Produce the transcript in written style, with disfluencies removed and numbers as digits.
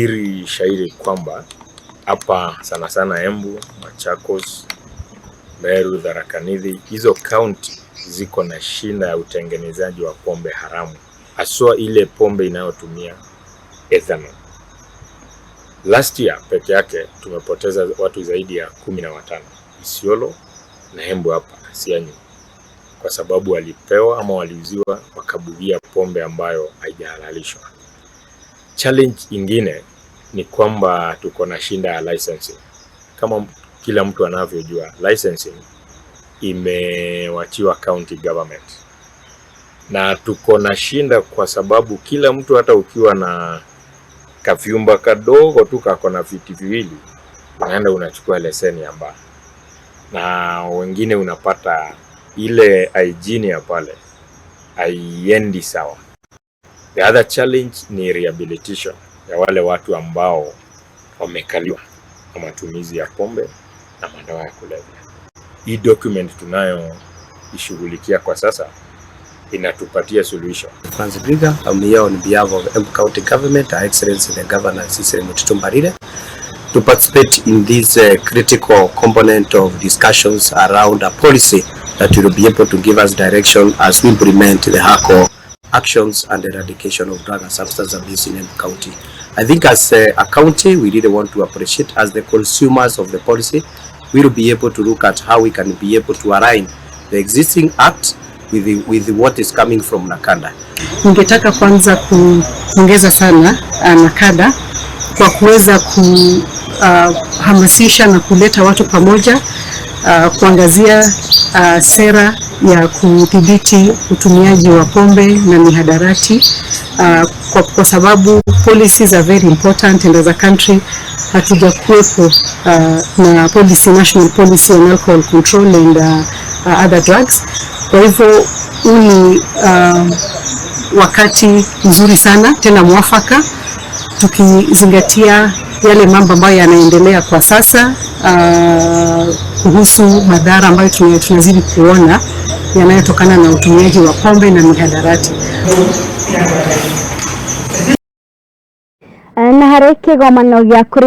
Dhahiri shahiri kwamba hapa sana sana Embu, Machakos, Meru, Tharaka Nithi, hizo kaunti ziko na shida ya utengenezaji wa pombe haramu, haswa ile pombe inayotumia ethanol. Last year peke yake tumepoteza watu zaidi ya 15 Isiolo na Embu hapa Sianyu, kwa sababu walipewa ama waliuziwa wakabugia pombe ambayo haijahalalishwa. Challenge ingine ni kwamba tuko na shida ya licensing. Kama kila mtu anavyojua, licensing imewachiwa county government, na tuko na shida kwa sababu kila mtu, hata ukiwa na kavyumba kadogo tu kako na viti viwili, unaenda unachukua leseni ya baa, na wengine unapata ile hygiene ya pale haiendi sawa. The other challenge ni rehabilitation ya wale watu ambao wamekaliwa na matumizi ya pombe na madawa ya kulevya. Hii document tunayoishughulikia kwa sasa inatupatia suluhisho. Francis Ndwiga. I'm here on behalf of Embu County Government, Her Excellency the Governor Cecily Mutitu Mbarire, to participate in this critical component of discussions around a policy that will be able to give us direction as we implement the HACO actions and eradication of drug and substance abuse in Embu County. I think as a county, we really want to appreciate, as the consumers of the policy, we will be able to look at how we can be able to align the existing act with what is coming from NACADA. Ningetaka kwanza kupongeza sana NACADA kwa kuweza kuhamasisha na kuleta watu pamoja kuangazia sera ya kudhibiti utumiaji wa pombe na mihadarati kwa sababu policies are very important, and as a country hatujakuwepo na policy, national policy on alcohol control and other drugs. Kwa hivyo huu ni wakati mzuri sana tena mwafaka, tukizingatia yale mambo ambayo yanaendelea kwa sasa kuhusu madhara ambayo tunazidi kuona yanayotokana na utumiaji wa pombe na mihadarati. Na harĩ kĩgomano gĩa.